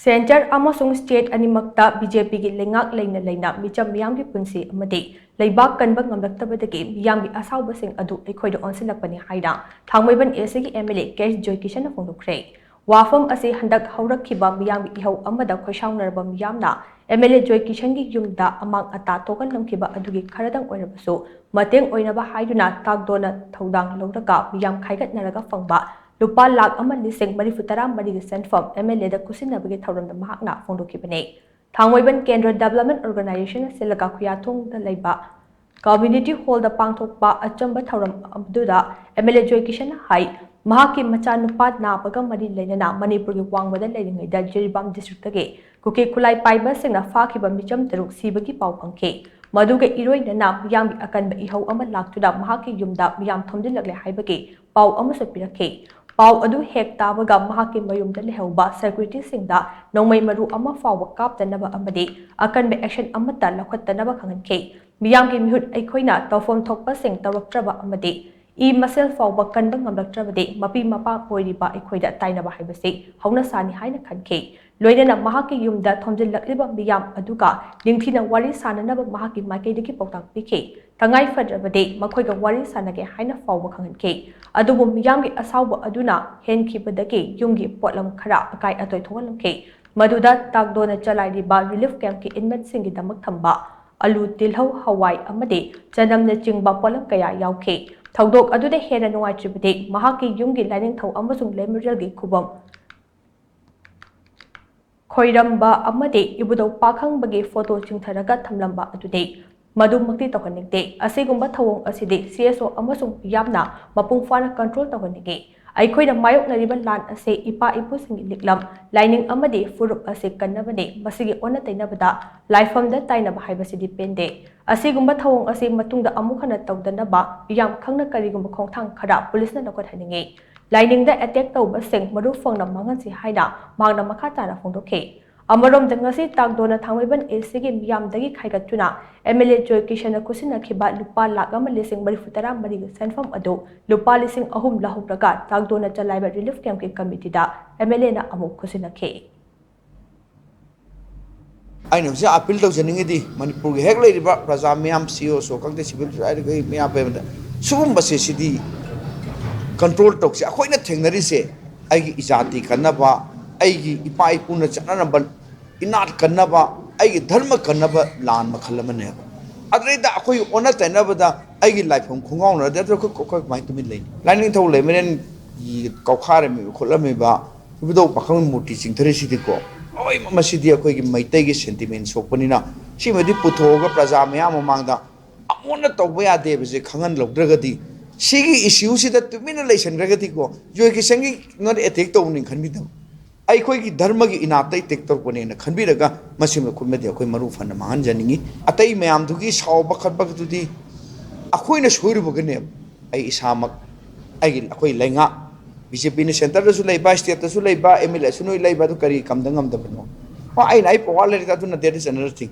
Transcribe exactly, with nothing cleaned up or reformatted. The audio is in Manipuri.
ꯁꯦꯟꯇꯔ ꯑꯃꯁꯨꯡ ꯁ꯭ꯇꯦꯠ ꯑꯅꯤꯃꯛꯇ ꯕꯤ ꯖꯦ ꯄꯤꯒꯤ ꯂꯩꯉꯥꯛ ꯂꯩꯅ ꯂꯩꯅ ꯃꯤꯆꯝ ꯃꯤꯌꯥꯝꯒꯤ ꯄꯨꯟꯁꯤ ꯑꯃꯗꯤ ꯂꯩꯕꯥꯛ ꯀꯟꯕ ꯉꯝꯂꯛꯇꯕꯗꯒꯤ ꯃꯤꯌꯥꯝꯒꯤ ꯑꯁꯥꯎꯕꯁꯤꯡ ꯑꯗꯨ ꯑꯩꯈꯣꯏꯗ ꯑꯣꯟꯁꯤꯜꯂꯛꯄꯅꯤ ꯍꯥꯏꯅ ꯊꯥꯡꯃꯩꯕꯟ ꯑꯦ ꯁꯤꯒꯤ ꯑꯦꯝ ꯑꯦꯜ ꯑꯦ ꯀꯦ ꯖꯣꯏꯀꯤꯁꯟꯅ ꯐꯣꯡꯗꯣꯛꯈ꯭ꯔꯦ꯫ ꯋꯥꯐꯝ ꯑꯁꯤ ꯍꯟꯗꯛ ꯍꯧꯔꯛꯈꯤꯕ ꯃꯤꯌꯥꯝꯒꯤ ꯏꯍꯧ ꯑꯃꯗ ꯈꯣꯏꯁꯥꯎꯅꯔꯕ ꯃꯤꯌꯥꯝꯅ ꯑꯦꯝ ꯑꯦꯜ ꯑꯦ ꯖꯣꯏꯀꯤꯁꯟꯒꯤ ꯌꯨꯝꯗ ꯑꯃꯥꯡ ꯑꯇꯥ ꯊꯣꯛꯍꯜꯂꯝꯈꯤꯕ ꯑꯗꯨꯒꯤ ꯈꯔꯗꯪ ꯑꯣꯏꯔꯕꯁꯨ ꯃꯇꯦꯡ ꯑꯣꯏꯅꯕ ꯍꯥꯏꯗꯨꯅ ꯇꯥꯛꯗꯣꯅ ꯊꯧꯗꯥꯡ ꯂꯧꯔꯒ ꯃꯤꯌꯥꯝ ꯈꯥꯏꯒꯠꯅꯔꯒ ꯐꯪꯕ ꯂꯨꯄꯥ ꯂꯥꯈ ꯑꯃ ꯂꯤꯁꯤꯡ ꯃꯔꯤꯐꯨ ꯇꯔꯥ ꯃꯔꯤꯒꯤ ꯁꯦꯟꯐꯝ ꯑꯦꯝ ꯑꯦꯜ ꯑꯦꯗ ꯈꯨꯠꯁꯤꯟꯅꯕꯒꯤ ꯊꯧꯔꯝꯗ ꯃꯍꯥꯛꯅ ꯐꯣꯡꯗꯣꯛꯈꯤꯕꯅꯤ꯫ ꯊꯥꯡꯃꯩꯕꯟ ꯀꯦꯟꯗ꯭ꯔ ꯗꯦꯕꯂꯞꯃꯦꯟ ꯑꯣꯔꯒꯅꯥꯏꯖꯦꯁꯟꯅ ꯁꯤꯜꯂꯒ ꯈꯨꯌꯥꯊꯣꯡꯗ ꯂꯩꯕ ꯀꯝꯃ꯭ꯌꯨꯅꯤꯇꯤ ꯍꯣꯜꯗ ꯄꯥꯡꯊꯣꯛꯄ ꯑꯆꯝꯕ ꯊꯧꯔꯝ ꯑꯗꯨꯗ ꯑꯦꯝ ꯑꯦꯜ ꯑꯦ ꯖꯣꯏꯀꯤꯁꯟꯅ ꯍꯥꯏ, ꯃꯍꯥꯛꯀꯤ ꯃꯆꯥꯅꯨꯄꯥ ꯅꯥꯕꯒ ꯃꯔꯤ ꯂꯩꯅꯅ ꯃꯅꯤꯄꯨꯔꯒꯤ ꯋꯥꯡꯃꯗ ꯂꯩꯔꯤꯉꯩꯗ ꯖꯤꯔꯤꯕꯥꯝ ꯗꯤꯁꯇ꯭ꯔꯤꯛꯇꯒꯤ ꯀꯨꯀꯤ ꯈꯨꯠꯂꯥꯏ ꯄꯥꯏꯕꯁꯤꯡꯅ ꯐꯥꯈꯤꯕ ꯃꯤꯆꯝ ꯇꯔꯨꯛ ꯁꯤꯕꯒꯤ ꯄꯥꯎ ꯐꯪꯈꯤ꯫ ꯃꯗꯨꯒ ꯏꯔꯣꯏꯅꯅ ꯃꯤꯌꯥꯝꯒꯤ ꯑꯀꯟꯕ ꯏꯍꯧ ꯑꯃ ꯂꯥꯛꯇꯨꯅ ꯃꯍꯥꯛꯀꯤ ꯌꯨꯝꯗ ꯃꯤꯌꯥꯝ ꯊꯣꯝꯖꯤꯜꯂꯛꯂꯦ ꯍꯥꯏꯕꯒꯤ ꯄꯥꯎ ꯑꯃꯁꯨ ꯄꯤꯔꯛꯈꯤ꯫ ꯄꯥꯎ ꯑꯗꯨ ꯍꯦꯛ ꯇꯥꯕꯒ ꯃꯍꯥꯛꯀꯤ ꯃꯌꯨꯝꯗ ꯂꯩꯍꯧꯕ ꯁꯦꯀ꯭ꯌꯨꯔꯤꯇꯤꯁꯤꯡꯗ ꯅꯣꯡꯃꯩ ꯃꯔꯨ ꯑꯃ ꯐꯥꯎꯕ ꯀꯥꯞꯇꯅꯕ ꯑꯃꯗꯤ ꯑꯀꯟꯕ ꯑꯦꯛꯁꯟ ꯑꯃꯠꯇ ꯂꯧꯈꯠꯇꯅꯕ ꯈꯪꯍꯟꯈꯤ꯫ ꯃꯤꯌꯥꯝꯒꯤ ꯃꯤꯍꯨꯠ ꯑꯩꯈꯣꯏꯅ ꯇꯧꯐꯝ ꯊꯣꯛꯄꯁꯤꯡ ꯇꯧꯔꯛꯇ꯭ꯔꯕ ꯑꯃꯗꯤ ꯏ ꯃꯁꯦꯜ ꯐꯥꯎꯕ ꯀꯟꯕ ꯉꯝꯂꯛꯇ꯭ꯔꯕꯗꯤ ꯃꯄꯤ ꯃꯄꯥ ꯑꯣꯏꯔꯤꯕ ꯑꯩꯈꯣꯏꯗ ꯇꯥꯏꯅꯕ ꯍꯥꯏꯕꯁꯤ ꯍꯧꯅꯁꯥꯅꯤ ꯍꯥꯏꯅ ꯈꯟꯈꯤ꯫ ꯂꯣꯏꯅꯅ ꯃꯍꯥꯛꯀꯤ ꯌꯨꯝꯗ ꯊꯣꯝꯖꯤꯜꯂꯛꯂꯤꯕ ꯃꯤꯌꯥꯝ ꯑꯗꯨꯒ ꯅꯤꯡꯊꯤꯅ ꯋꯥꯔꯤ ꯁꯥꯅꯅꯕ ꯃꯍꯥꯛꯀꯤ ꯃꯥꯏꯀꯩꯗꯒꯤ ꯄꯥꯎꯇꯥꯛ ꯄꯤꯈꯤ꯫ ꯇꯉꯥꯏ ꯐꯗ꯭ꯔꯕꯗꯤ ꯃꯈꯣꯏꯒ ꯋꯥꯔꯤ ꯁꯥꯅꯒꯦ ꯍꯥꯏꯅ ꯐꯥꯎꯕ ꯈꯪꯍꯟꯈꯤ꯫ ꯑꯗꯨꯕꯨ ꯃꯤꯌꯥꯝꯒꯤ ꯑꯁꯥꯎꯕ ꯑꯗꯨꯅ ꯍꯦꯟꯈꯤꯕꯗꯒꯤ ꯌꯨꯝꯒꯤ ꯄꯣꯠꯂꯝ ꯈꯔ ꯑꯀꯥꯏ ꯑꯇꯣꯏ ꯊꯣꯛꯍꯜꯂꯝꯈꯤ꯫ ꯃꯗꯨꯗ ꯇꯥꯛꯗꯣꯅ ꯆꯂꯥꯏꯔꯤꯕ ꯔꯤꯂꯤꯐ ꯀꯦꯝꯞꯀꯤ ꯏꯟꯃꯦꯠꯁꯤꯡꯒꯤꯗꯃꯛ ꯊꯝꯕ ꯑꯂꯨ, ꯇꯤꯜꯍꯧ, ꯍꯋꯥꯏ ꯑꯃꯗꯤ ꯆꯅꯝꯅꯆꯤꯡꯕ ꯄꯣꯠꯂꯝ ꯀꯌꯥ ꯌꯥꯎꯈꯤ꯫ ꯊꯧꯗꯣꯛ ꯑꯗꯨꯗ ꯍꯦꯟꯅ ꯅꯨꯡꯉꯥꯏꯇ꯭ꯔꯤꯕꯗꯤ ꯃꯍꯥꯛꯀꯤ ꯌꯨꯝꯒꯤ ꯂꯥꯏꯅꯤꯡꯊꯧ ꯑꯃꯁꯨꯡ ꯂꯦꯃꯦꯔꯤꯌꯦꯜꯒꯤ ꯈꯨꯕꯝ ꯈꯣꯏꯔꯝꯕ ꯑꯃꯗꯤ ꯏꯕꯨꯙꯧ ꯄꯥꯈꯪꯕꯒꯤ ꯐꯣꯇꯣ ꯆꯤꯡꯊꯔꯒ ꯊꯝꯂꯝꯕ ꯑꯗꯨꯅꯤ꯫ ꯃꯗꯨꯃꯛꯇꯤ ꯇꯧꯍꯟꯅꯤꯡꯗꯦ꯫ ꯑꯁꯤꯒꯨꯝꯕ ꯊꯧꯑꯣꯡ ꯑꯁꯤꯗꯤ ꯁꯤ ꯑꯦꯁ ꯑꯣ ꯑꯃꯁꯨꯡ ꯃꯤꯌꯥꯝꯅ ꯃꯄꯨꯡ ꯐꯥꯅ ꯀꯟꯇ꯭ꯔꯣꯜ ꯇꯧꯍꯟꯅꯤꯡꯏ꯫ ꯑꯩꯈꯣꯏꯅ ꯃꯥꯌꯣꯛꯅꯔꯤꯕ ꯂꯥꯟ ꯑꯁꯤ ꯏꯄꯥ ꯏꯄꯨꯁꯤꯡꯒꯤ ꯂꯤꯛꯂꯝ, ꯂꯥꯏꯅꯤꯡ ꯑꯃꯗꯤ ꯐꯨꯔꯨꯞ ꯑꯁꯤ ꯀꯟꯅꯕꯅꯤ꯫ ꯃꯁꯤꯒꯤ ꯑꯣꯟꯅ ꯇꯩꯅꯕꯗ ꯂꯥꯏꯐꯝꯗ ꯇꯥꯏꯅꯕ ꯍꯥꯏꯕꯁꯤꯗꯤ ꯄꯦꯟꯗꯦ꯫ ꯑꯁꯤꯒꯨꯝꯕ ꯊꯧꯑꯣꯡ ꯑꯁꯤ ꯃꯇꯨꯡꯗ ꯑꯃꯨꯛ ꯍꯟꯅ ꯇꯧꯗꯅꯕ ꯃꯤꯌꯥꯝ ꯈꯪꯅ ꯀꯔꯤꯒꯨꯝꯕ ꯈꯣꯡꯊꯥꯡ ꯈꯔ ꯄꯨꯂꯤꯁꯅ ꯂꯧꯈꯠꯍꯟꯅꯤꯡꯏ꯫ ꯂꯥꯏꯅꯤꯡꯗ ꯑꯦꯇꯦꯛ ꯇꯧꯕꯁꯤꯡ ꯃꯔꯨ ꯐꯪꯅ ꯃꯥꯡꯍꯟꯁꯤ ꯍꯥꯏꯅ ꯃꯍꯥꯛꯅ ꯃꯈꯥ ꯇꯥꯅ ꯐꯣꯡꯗꯣꯛꯈꯤ꯫ ꯑꯃꯔꯣꯝꯗ ꯉꯁꯤ ꯇꯥꯛꯗꯣꯅ ꯊꯥꯡꯃꯩꯕꯟ ꯑꯦ ꯁꯤꯒꯤ ꯃꯤꯌꯥꯝꯗꯒꯤ ꯈꯥꯏꯒꯠꯇꯨꯅ ꯑꯦꯝ ꯑꯦꯜ ꯑꯦ ꯖꯣꯏ ꯀꯤꯁꯟꯅ ꯈꯨꯠꯁꯤꯟꯅꯈꯤꯕ ꯂꯨꯄꯥ ꯂꯥꯈ ꯑꯃ ꯂꯤꯁꯤꯡ ꯃꯔꯤꯐꯨ ꯇꯔꯥ ꯃꯔꯤꯒꯤ ꯁꯦꯟꯐꯝ ꯑꯗꯨ ꯂꯨꯄꯥ ꯂꯤꯁꯤꯡ ꯑꯍꯨꯝ ꯂꯧꯍꯧꯔꯒ ꯇꯥꯛꯗꯣꯅ ꯆꯂꯥꯏꯕ ꯔꯤꯂꯤꯐ ꯀꯦꯝꯞꯀꯤ ꯀꯃꯤꯇꯤꯗ ꯑꯦꯝ ꯑꯦꯜ ꯑꯦꯅ ꯑꯃꯨꯛ ꯈꯨꯠꯁꯤꯟꯅꯈꯤ꯫ ꯑꯩꯅ ꯍꯧꯖꯤꯛ ꯑꯥꯄꯤꯜ ꯇꯧꯖꯅꯤꯡꯉꯤꯗꯤ ꯃꯅꯤꯄꯨꯔꯒꯤ ꯍꯦꯛ ꯂꯩꯔꯤꯕ ꯄ꯭ꯔꯖꯥ ꯃꯤꯌꯥꯝ, ꯁꯤ ꯏ ꯑꯣ ꯁꯣ ꯈꯪꯗꯦ, ꯁꯤꯚꯤꯜ ꯁꯣꯁꯥꯏꯇꯤ ꯃꯤꯌꯥꯝ ꯄꯨꯝꯅꯃꯛꯇ ꯁꯤꯒꯨꯝꯕꯁꯦ, ꯁꯤꯗꯤ ꯀꯟꯇ꯭ꯔꯣꯜ ꯇꯧꯁꯤ꯫ ꯑꯩꯈꯣꯏꯅ ꯊꯦꯡꯅꯔꯤꯁꯦ ꯑꯩꯒꯤ ꯏꯖꯥꯇꯤ ꯀꯟꯅꯕ, ꯑꯩꯒꯤ ꯏꯄꯥ ꯏꯄꯨꯅ ꯆꯠꯅꯔꯝꯕ ꯏꯅꯥꯠ ꯀꯟꯅꯕ, ꯑꯩꯒꯤ ꯙꯔꯃ ꯀꯟꯅꯕ ꯂꯥꯟ ꯃꯈꯜ ꯑꯃꯅꯦꯕ꯫ ꯑꯗꯨꯗꯩꯗ ꯑꯩꯈꯣꯏ ꯑꯣꯟꯅ ꯇꯩꯅꯕꯗ ꯑꯩꯒꯤ ꯂꯥꯏꯐꯝ ꯈꯣꯡꯒꯥꯎꯅꯔꯗꯤ ꯑꯗꯨ ꯑꯩꯈꯣꯏ, ꯑꯩꯈꯣꯏ ꯀꯃꯥꯏꯅ ꯇꯨꯃꯤꯟ ꯂꯩꯅꯤ? ꯂꯥꯏꯅꯤꯡꯊꯧ ꯂꯩꯃꯔꯦꯟꯒꯤ ꯀꯧꯈꯥꯔꯝꯃꯤꯕ ꯈꯣꯠꯂꯝꯃꯤꯕ ꯏꯕꯨꯙꯧ ꯄꯥꯈꯪ ꯃꯨꯔꯇꯤ ꯆꯤꯡꯊꯔꯤꯁꯤꯗꯤꯀꯣ, ꯂꯣꯏꯅꯃꯛ ꯃꯁꯤꯗꯤ ꯑꯩꯈꯣꯏꯒꯤ ꯃꯩꯇꯩꯒꯤ ꯁꯦꯟꯇꯤꯃꯦꯟ ꯁꯣꯛꯄꯅꯤꯅ, ꯁꯤꯃꯗꯤ ꯄꯨꯊꯣꯛꯑꯒ ꯄ꯭ꯔꯖꯥ ꯃꯌꯥꯝ ꯃꯃꯥꯡꯗ ꯑꯃꯨꯛ ꯍꯟꯅ ꯇꯧꯕ ꯌꯥꯗꯦꯕꯁꯦ ꯈꯪꯍꯜꯍꯧꯗ꯭ꯔꯒꯗꯤ, ꯁꯤꯒꯤ ꯏꯁꯨꯁꯤꯗ ꯇꯨꯃꯤꯟꯅ ꯂꯩꯁꯟꯈ꯭ꯔꯒꯗꯤꯀꯣ, ꯖꯣꯏ ꯀꯤꯁꯟꯒꯤ ꯅꯣꯏꯅ ꯑꯦꯇꯦꯛ ꯇꯧꯕꯅꯤ ꯈꯟꯕꯤꯗꯕ, ꯑꯩꯈꯣꯏꯒꯤ ꯙꯔꯃꯒꯤ ꯏꯅꯥꯠꯇ ꯑꯦꯇꯦꯛ ꯇꯧꯔꯛꯄꯅꯦꯅ ꯈꯟꯕꯤꯔꯒ, ꯃꯁꯤꯃ ꯈꯨꯠꯃꯗꯤ ꯑꯩꯈꯣꯏ ꯃꯔꯨ ꯐꯅ ꯃꯥꯡꯍꯟꯖꯅꯤꯡꯉꯤ꯫ ꯑꯇꯩ ꯃꯌꯥꯝꯗꯨꯒꯤ ꯁꯥꯎꯕ ꯈꯠꯄꯗꯨꯗꯤ ꯑꯩꯈꯣꯏꯅ ꯁꯣꯏꯔꯨꯕꯒꯅꯦꯕ꯫ ꯑꯩ ꯏꯁꯥꯃꯛ, ꯑꯩꯒꯤ, ꯑꯩꯈꯣꯏ ꯂꯩꯉꯥꯛ, ꯕꯤ ꯖꯦ ꯄꯤꯅ ꯁꯦꯟꯇꯔꯗꯁꯨ ꯂꯩꯕ, ꯁ꯭ꯇꯦꯠꯇꯁꯨ ꯂꯩꯕ, ꯑꯦꯝ ꯑꯦꯜ ꯑꯦꯁꯨ ꯅꯣꯏ ꯂꯩꯕ, ꯑꯗꯨ ꯀꯔꯤ ꯀꯝꯗ ꯉꯝꯗꯕꯅꯣ? ꯍꯣꯏ, ꯑꯩꯅ ꯑꯩ ꯄꯋꯥꯔ ꯂꯩꯔꯤꯗ, ꯑꯗꯨꯅ that is another thing꯫